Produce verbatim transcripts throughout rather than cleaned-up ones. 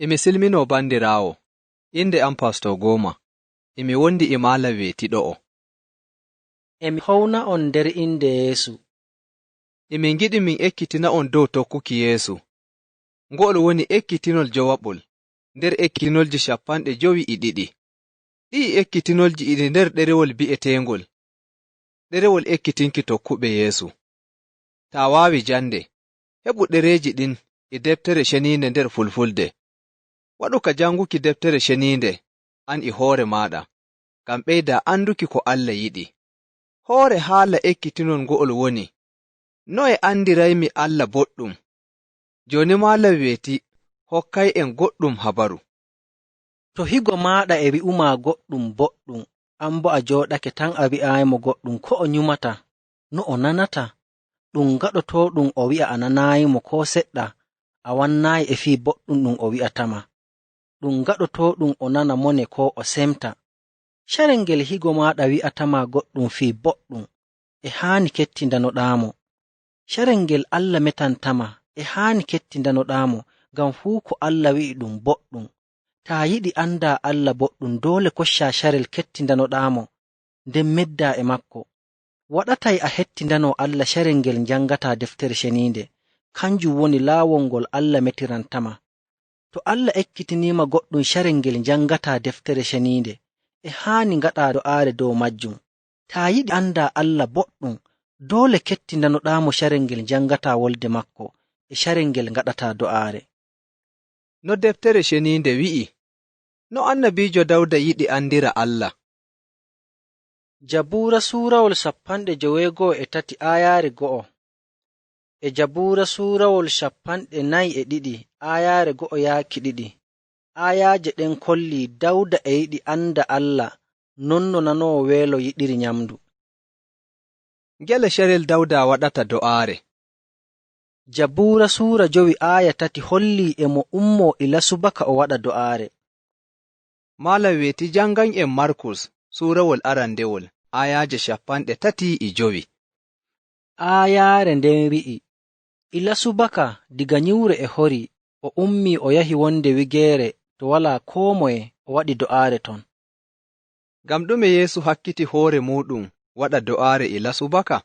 Emi silminoo banndiraawo, innde am Pasto Gooma. Emi wondi e Maalam Weeti ɗo'o. Emi howna on nder innde Yeesu. Emi ngiɗi min ekkitina on dow tokkuki Yeesu. Ngo'ol woni ekkitinol jowaɓol nder ekkitinolji cappanɗe jowi e ɗiɗi. Ɗi'i ekkitinolji iɗi nder ɗerewol bi'eteengol Ɗerewol Ekkitinki Tokkuɓe Yeesu. Taa waawi jannde, heɓu ɗereeji ɗin e Deftere Ceniinde nder Fulfulde. Waɗu ka jannguki Deftere Ceniinde an e hoore maaɗa, ngam ɓeydaa annduki ko Allah yiɗi. Hoore haala ekkitinol ngo'ol woni, noye anndiraymi Allah boɗɗum? Jooni Maalam Weeti hokkay en goɗɗum habaru. To higo maaɗa e wi'umaa goɗɗum boɗɗum, an bo a jooɗake tan a wi'aayimo goɗɗum ko o nyumata, no o nanata, ɗum gaɗotooɗum o wi'a a nanaayimo koo seɗɗa, a wannaayi e fii boɗɗum ɗum o wi'atama. Ɗum gaɗotooɗum o nana mone koo o semta. Carel ngel higo maaɗa wi'atamaa goɗɗum fii boɗɗum, e haani kettindanoɗaamo. Carel ngel Allah metantama, e haani kettindanoɗaamo, ngam fuu ko Allah wi'i ɗum boɗɗum. Taa yiɗi anndaa Allah boɗɗum, doole koccaa carel kettindanoɗaamo, nden meddaa e makko. Waɗatay a hettindanoo Allah carel ngel njanngataa Deftere Ceniinde, kanjum woni laawol ngol Allah metirantama. To Allah ekkitinii ma goɗɗum carel ngel njanngataa Deftere Ceniinde, e haani ngaɗaa do'aare dow majjum. Taa yiɗi anndaa Allah boɗɗum, doole kettindanoɗaa mo carel ngel njanngataa wolde makko, e carel ngel ngaɗataa do'aare. No Deftere Ceniinde wi'i, no annabiijo Dawda yiɗi anndira Allah. Jabuura suurawol cappanɗe joweego'o e tati aayaare go'o, e Jabuura suurawol cappanɗe nayi e ɗiɗi aayaare go'o yaaki ɗiɗi, aayaaje ɗen kollii Dawda e yiɗi annda Allah non no nanoowo weelo yiɗiri nyamndu. Ngele carel Dawda waɗata do'aare. Jabuura suura jowi aaya tati hollii e mo ummoo ila subaka o waɗa do'aare. Malam weeti janngan en Markus, suurawol arandewol, aayaaje cappanɗe tati e jowi. Aayaare nden wi'i, ila subaka diga nyiwre e horii, o ummii o yahi wonde wigeere to walaa koo moye, o waɗi do'aare ton. Ngam ɗume Yeesu hakkiti hoore muuɗum waɗa do'aare ila subaka?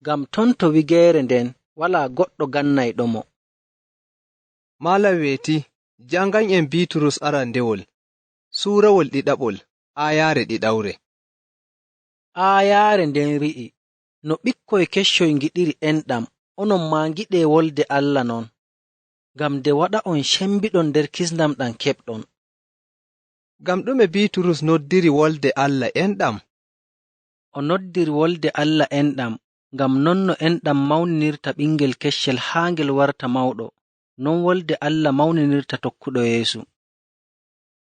Ngam ton to wigeere nden walaa goɗɗo gannayɗomo. Malam weeti, janngan en Biiturus arandewol, suurawol ɗiɗaɓol, aayaare ɗiɗawre. Aayaare nden wi'i, no ɓikkoy keccoy ngiɗiri enɗam, onon maa ngiɗee wolde Allah non, ngam nde waɗa'on cembiɗon nder kisndam ɗam keɓɗon. Ngam ɗume Biiturus noddiri wolde Allah enɗam? O noddiri wolde Allah enɗam, ngam non no enɗam mawninirta ɓingel keccel haa ngel warta mawɗo, non wolde Allah mawninirta tokkuɗo Yeesu.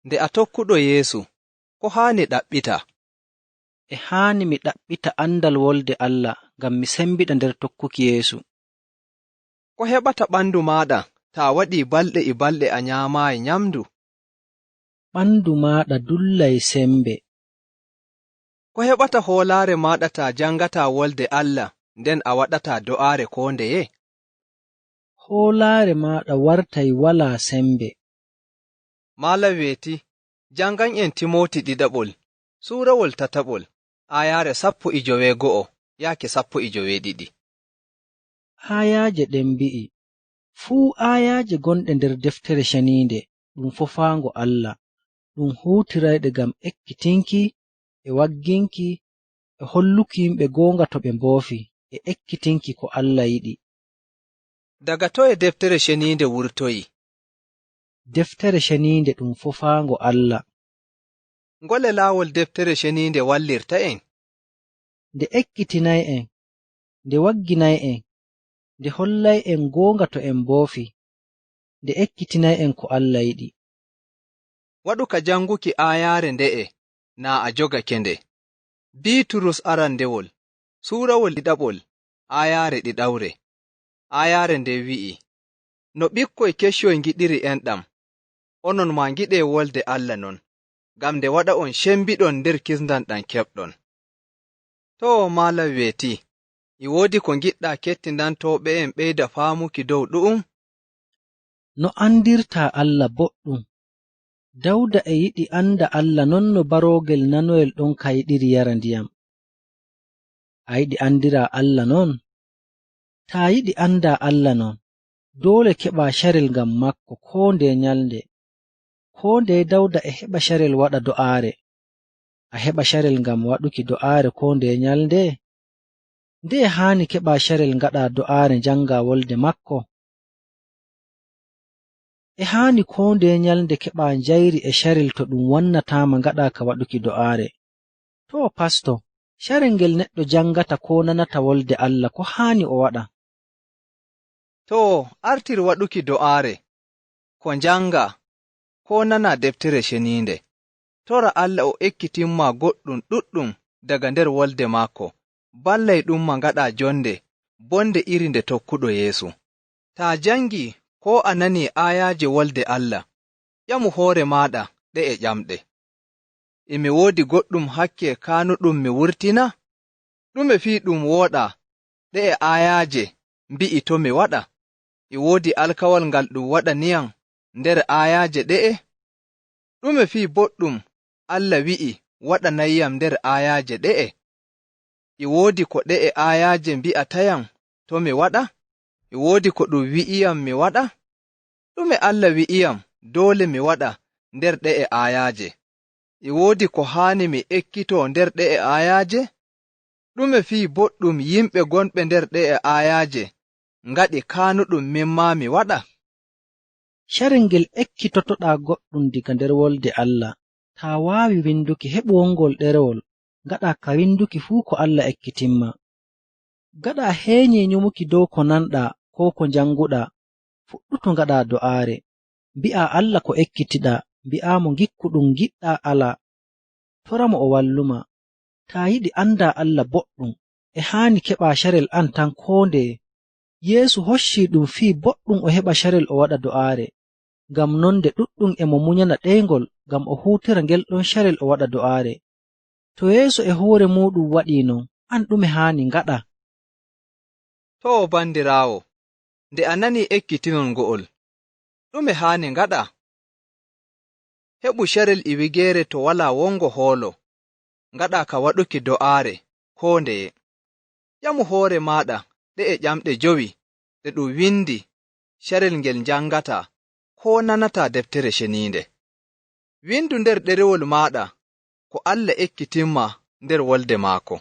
Nde a tokkuɗo Yeesu, ko haani ɗaɓɓitaa? E haani mi ɗaɓɓita andal wolde Allah, ngam mi sembiɗa nder tokkuki Yeesu. Ko heɓata ɓandu maaɗa taa waɗii balɗe e balɗe a nyaamaayi nyamndu? Ɓandu maaɗa dullay sembe. Ko heɓata hoolaare maaɗa taa janngataa wolde Allah, nden a waɗataa do'aare koo ndeye? Hoolaare maaɗa wartay walaa sembe. Malam weeti, janngan en Timooti ɗiɗaɓol, suurawol tataɓol, aayaare sappo e joweego'o yaaki sappo e joweeɗiɗi. Aayaaje ɗen mbi'i, fuu aayaaje gonɗe nder Deftere Ceniinde ɗum fofaango Allah, ɗum huutirayɗe ngam ekkitinki, e wagginki, e holluki yimɓe goonga to ɓe mboofi, e ekkitinki ko Allah yiɗi. Daga toye Deftere Ceniinde wurtoyi? Deftere Ceniinde ɗum fofaango Allah. Ngole laawol Deftere Ceniinde wallirta en? Nde ekkitinay en, nde wagginay en, nde hollay en goonga to en mboofi, nde ekkitinay en ko Allah yiɗi. Waɗu ka jannguki aayaare nde'e, naa a jogake nde. Biiturus arandewol, suurawol ɗiɗaɓol, aayaare ɗiɗawre. Aayaare nden wi'i, no ɓikkoy keccoy ngiɗiri enɗam, onon maa ngiɗee wolde Alla non, ngam nde waɗa on cembiɗon nder kisndam ɗam keɓɗon. To maalam weetii, e woodi ko ngiɗɗaa kettindantooɓe'en ɓeyda faamuki dow ɗu'um? No anndirtaa Alla boɗɗum. Dawda e yiɗi annda Alla non no baroogel nanoyel ɗon kayɗiri yara ndiyam. A yiɗi anndiraa Alla non? Taa yiɗi anndaa Alla non, doole keɓaa carel ngam makko koo ndeye nyalnde. Koo ndeye Dawda e heɓa carel waɗa do'aare. A heɓa carel ngam waɗuki do'aare koo ndeye nyalnde? Ndeye haani keɓaa carel ngaɗaa do'aare njanngaa wolde makko? E haani koo ndeye nyalnde keɓaa njayri e carel to ɗum wannataama ngaɗaa ka waɗuki do'aare. Too, pasto, carel ngel neɗɗo janngata koo nanata wolde Alla, ko haani o waɗa? Too, artir waɗuki do'aare, ko njanngaa, koo nanaa Deftere Ceniinde. Tora Alla o ekkitin maa goɗɗum ɗuɗɗum daga nder wolde maako, ballay ɗum ma ngaɗaa jonde bonde iri nde tokkuɗo Yeesu. Taa janngii koo a nanii aayaaje wolde Alla, ƴamu hoore maaɗa ɗe'e ƴamɗe. E mi woodi goɗɗum hakke kaanuɗum mi wurtina? Ɗume fii ɗum wooɗaa ɗe'e aayaaje mbi'i to mi waɗa? E woodi alkawal ngal ɗum waɗaniyam nder aayaaje ɗe'e? Ɗume fii boɗɗum Alla wi'i waɗanayyam nder aayaaje ɗe'e? E woodi ko ɗe'e aayaaje mbi'atayam to mi waɗa? E woodi ko ɗum wi'iyam mi waɗa? Ɗume Alla wi'iyam doole mi waɗa nder ɗe'e aayaaje? E woodi ko haani mi ekkitoo nder ɗe'e aayaaje? Ɗume fii boɗɗum yimɓe gonɓe nder ɗe'e aayaaje ngaɗi kaanuɗum min maa mi waɗa? Carel ngel ekkitotoɗaa goɗɗum diga nder wolde Alla, taa waawi winduki, heɓu wongol ɗerewol, ngaɗaa ka winduki fuu ko Alla ekkitin ma. Gaɗa a heenyi nyumuki dow ko nanɗaa koo ko njannguɗaa, fuɗɗutu ngaɗaa do'aare. Mbi'aa Alla ko ekkitiɗaa, mbi'aa mo ngikku ɗum ngiɗɗaa alaa. Tora mo o wallu ma. Taa yiɗi anndaa Alla boɗɗum, e haani keɓaa carel an tan koo ndeye. Yeesu hoccii ɗum fii boɗɗum o heɓa carel o waɗa do'aare. Ngam non nde ɗuɗɗum e mo munyana ɗeyngol ngam o huutira ngel ɗon carel o waɗa do'aare. To Yeesu e hoore muuɗum waɗii non, an ɗume haani ngaɗaa? Too, bandiraawo, nde a nanii ekkitinol ngo'ol, ɗume haani ngaɗaa? Heɓu carel e wigeere to walaa wonngo hoolo, ngaɗaa ka waɗuki do'aare koo ndeye. Ƴamu hoore maaɗa ɗe'e ƴamɗe jowi ɗe ɗum windi carel ngel njanngataa koo nanataa Deftere Ceniinde. Windu nder ɗerewol maaɗa ko Alla ekkitin ma nder wolde maako.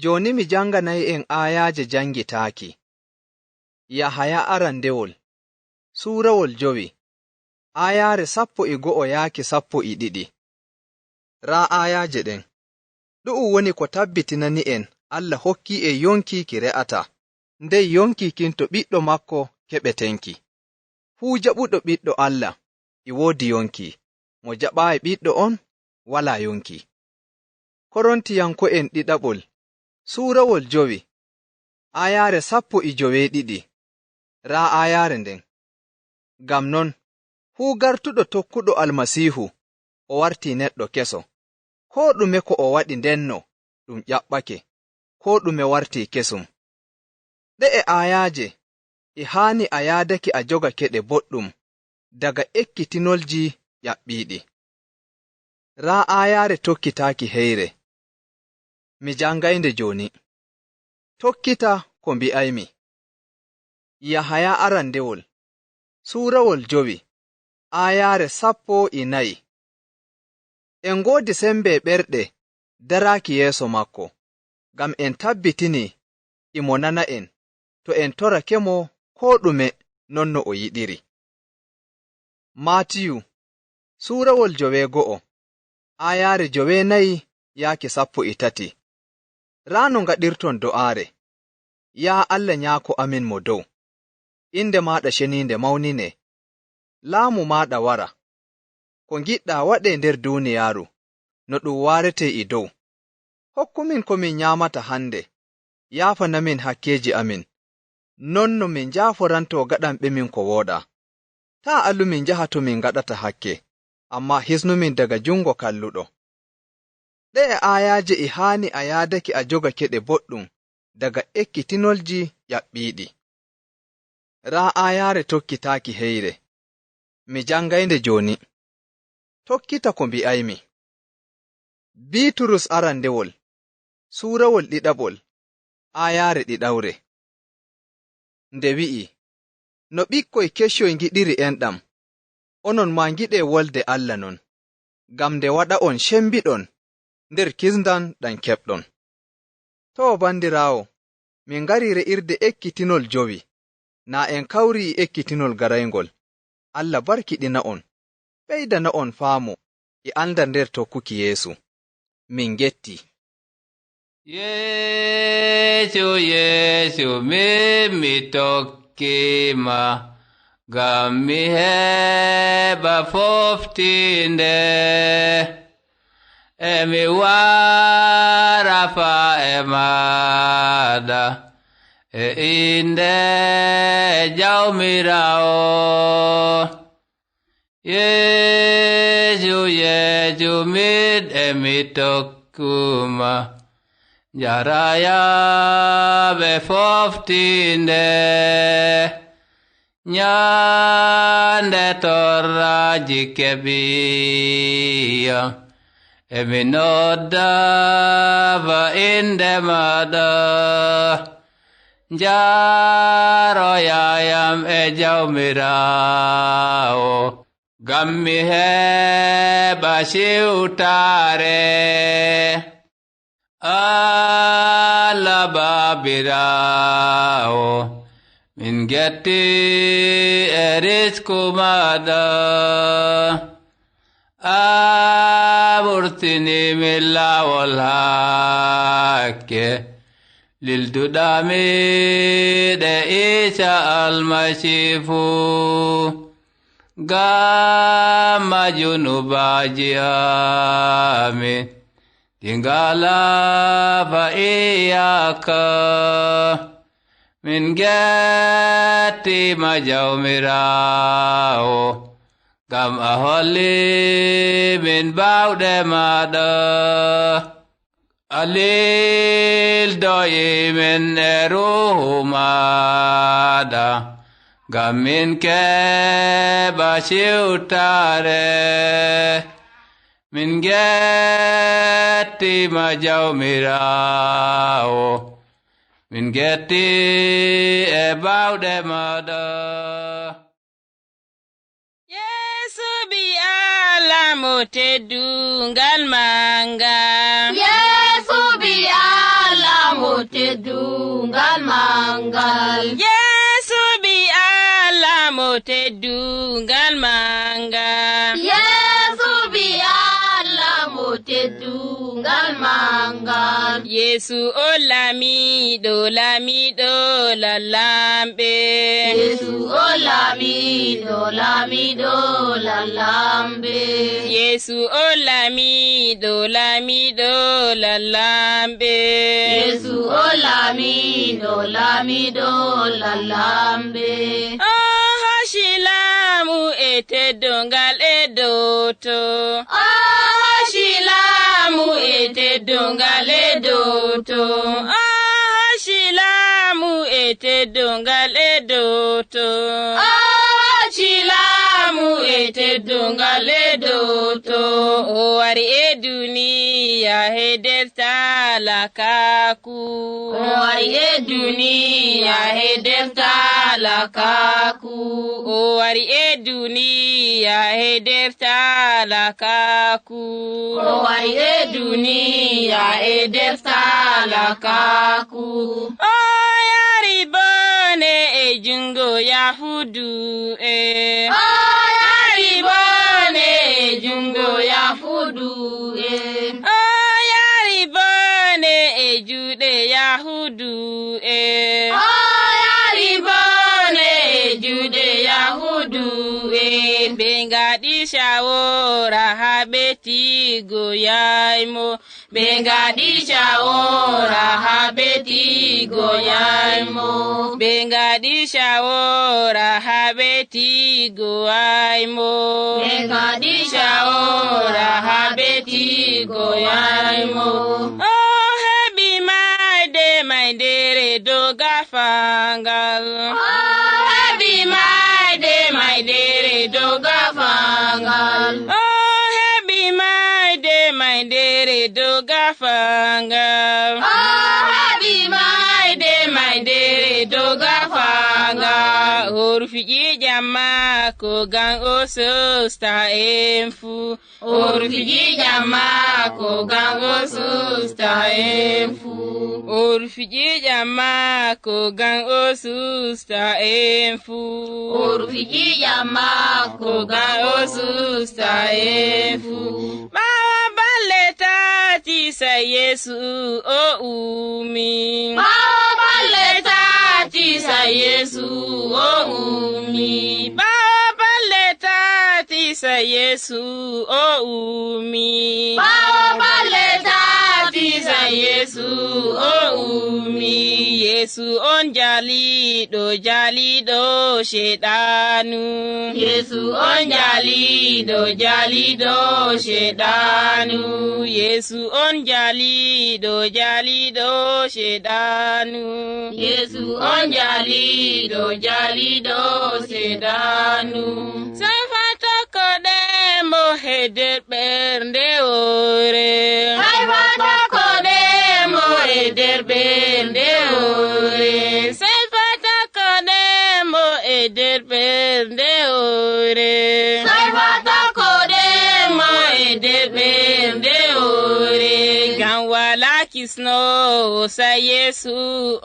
Jooni mi jannganay en aayaaje janngitaaki. Yahaya arandewol, suurawol jowi, aayaare sappo e go'o yaaki sappo e ɗiɗi. Raa aayaaje ɗen. Ɗu'um woni ko tabbitinani en Alla hokkii en yonki ki re'ataa, ndey yonki kin to Ɓiɗɗo maako keɓeten ki. Fuu jaɓuɗo Ɓiɗɗo Alla e woodi yonki, mo jaɓaayi Ɓiɗɗo on walaa yonki. Korintiyanko'en ɗiɗaɓol, suurawol jowi, aayaare sappo e joweeɗiɗi, raa aayaare nden. Ngam non, fuu gartuɗo tokkuɗo Almasiihu, o wartii neɗɗo keso. Koo ɗume ko o waɗi ndenno, ɗum ƴaɓɓake, koo ɗume wartii kesum. Ɗe'e aayaaje e haani a yaadake a jogake ɗe boɗɗum daga ekkitinolji ƴaɓɓiiɗi. Raa aayaare tokkitaaki heyre. Mi janngay nde jooni. Tokkita ko mbi'aymi. Yahaya arandewol, suurawol jowi, aayaare sappo e nayi. En ngoodi sembe ɓerɗe daraaki yeeso maako, ngam en tabbitinii imo nana en to en torake mo koo ɗume non no o yiɗiri. Maatiyu, suurawol joweego'o, aayaare joweenayi yaaki sappo e tati. Raa no ngaɗirton do'aare. Yaa Allah Nyaako amin Mo Dow, innde maaɗa ceniinde mawninee. Laamu maaɗa wara. Ko ngiɗɗaa waɗee nder duuniyaaru, no ɗum waaretee e dow. Hokku min ko min nyaamata hannde. Yaafanamin hakkeeji amin, non no min njaaforantoo gaɗanɓe min ko wooɗaa. Taa' alu min njaha to min ngaɗata hakke, ammaa hisnu min daga junngo kalluɗo. Ɗe'e aayaaje e haani a yaadake a jogake ɗe boɗɗum daga ekkitinolji ƴaɓɓiiɗi. Raa aayaare tokkitaaki heyre. Mi janngay nde jooni. Tokkita ko mbi'aymi. Biiturus arandewol, suurawol ɗiɗaɓol, aayaare ɗiɗawre. Nde wi'i, "No ɓikkoy keccoy ngiɗiri enɗam, onon maa ngiɗee wolde Allah non, ngam nde waɗa'on cembiɗon nder kisndam ɗam keɓɗon." Too, bandiraawo, min ngarii re'irde ekkitinol jowi, naa en kawrii e ekkitinol garayngol. Allah barkiɗina'on, ɓeydana'on faamu e andal nder tokkuki Yeesu. Min ngetti. Yeesu, Yeesu, min mi tokki ma, ngam mi heɓa foftiinde. E mi wara faa e maaɗa, e innde Jawmiraawo. Yeesu, Yeesu, min e mi tokkuma. Njarayaaɓe foftiinde. Nyande torraaji keɓiya. E mi nodda ba innde maaɗa. Njaroyayam e Jawmiraawo, ngam mi heɓa siwtaare. Allah Baabiraawo, min ngetti e risku maaɗa. A wurtini min laawol hakke, lilduɗa mi ɗe Iisa Almasiifu. Ngam ma junubaaji amin ɗi ngalaa fa iyaka. Min ngetti ma Jawmiraawo, ngam a holli min baawɗe maaɗa. A lildoyi min e Ruuhu maaɗa, ngam min keɓa siwtaare. Min ngetti ma Jawmiraawo, min ngetti e baawɗe maaɗa. Yeesu ɓii Allah mo teddungal manngal. Yeesu ɓii Allah mo teddungal manngal. Yeesu ɓii Allah mo teddungal manngal. Yeesu ɓii Allah mo teddungal manngal. Yeesu o laamiiɗo, laamiiɗo lallamɓe. Yeesu o laamiiɗo, laamiiɗo lallamɓe. Yeesu o laamiiɗo, laamiiɗo lallamɓe. Yeesu o laamiiɗo, laamiiɗo lallamɓe. O hooci laamu e teddungal e dow to. O hooci laamu e teddungal e dow to. O hooci laamu e teddungal e dow to. O hooci laamu e teddungal e dow to. O wari e duniya e nder talakaaku. O wari e duniya e nder talakaaku. O wari e duniya e nder talakaaku. O wari e duniya e nder talakaaku. O yari bone e jungo Yahuudu e. O yari bone e jungo Yahuudu e. O yari bone e juuɗe Yahuudu e. O yari bone e juuɗe Yahuudu e. Ɓe ngaɗi shawara haa ɓe tiigoyay mo. Ɓe ngaɗi shawara haa ɓe tiigoyay mo. Ɓe ngaɗi shawara haa ɓe tiigoyay mo. Ɓe ngaɗi shawara haa ɓe tiigoyay mo. O heɓi mayde, maydere dow gaafaangal. O heɓi mayde, maydere dow gaafaangal. O heɓi mayde, maydere dow gaafaangal. O heɓi mayde, maydere dow gaafaangal. O rufi ƴiiƴam maako ngam o susta en fuu. O rufi ƴiiƴam maako ngam o susta en fuu. O rufi ƴiiƴam maako ngam o susta en fuu. O rufi ƴiiƴam maako ngam o susta en fuu. Ɓaawo balɗe tati sey Yeesu o ummi. Ɓaawo balɗe tati sey Yeesu o ummi. Ɓaawo balɗe tati sey Yeesu o ummi. Ɓaawo balɗe tati sey Yeesu o ummi. Yeesu on jaaliiɗo, jaaliiɗo Ceyɗaanu. Yeesu on jaaliiɗo, jaaliiɗo Ceyɗaanu. Yeesu on jaaliiɗo, jaaliiɗo Ceyɗaanu. Yeesu on jaaliiɗo, jaaliiɗo Ceyɗaanu. Sey faa tokkoɗen mo e nder ɓernde woore. Sey faa tokkoɗen mo e nder ɓernde woore. Sey faa tokkoɗen mo e nder ɓernde woore. Sey faa tokkoɗen mo e nder ɓernde woore. Ngam walaa kisnoowo sey Yeesu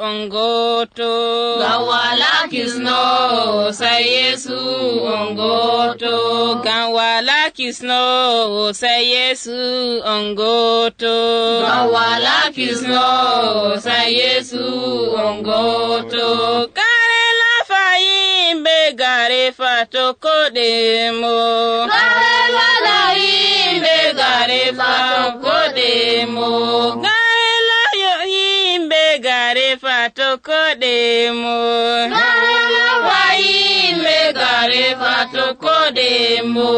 on gooto. Ngam walaa kisnoowo sey Yeesu on gooto. Ngam walaa kisnoowo sey Yeesu on gooto. Ngam walaa kisnoowo sey Yeesu on gooto. Garee laafa yimɓe, garee faa tokkoɗen mo. Garee laafa yimɓe, garee faa tokkoɗen mo. Garee laafa yimɓe, garee faa tokkoɗen mo. Garee laafa yimɓe, garee faa tokkoɗen mo.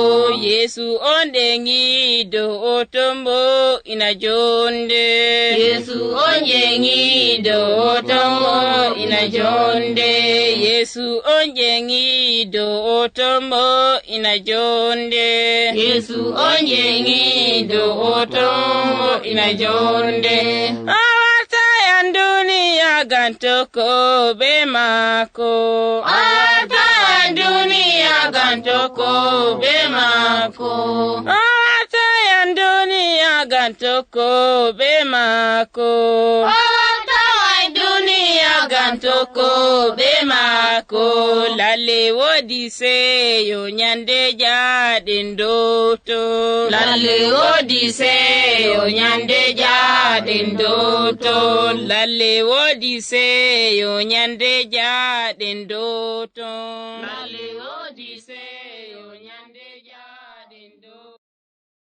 Yeesu on ƴeeŋiiɗo, o ton mo ina joonde. Yeesu on ƴeeŋiiɗo, o ton mo ina joonde. Yeesu on ƴeeŋiiɗo, o ton mo ina joonde. Yeesu on ƴeeŋiiɗo, o ton mo ina joonde. O wartaay an duniya ngam tokkooɓe maako. O wartaay an duniya ngam tokkooɓe maako. O wartaay an duniya ngam tokkooɓe maako. O wartaay an duniya ngam tokkooɓe maako. Lalle woodi seyo nyande jaaɗen dow ton. Lalle woodi seyo nyande jaaɗen dow ton. Lalle woodi seyo nyande jaaɗen dow ton. Lalle woodi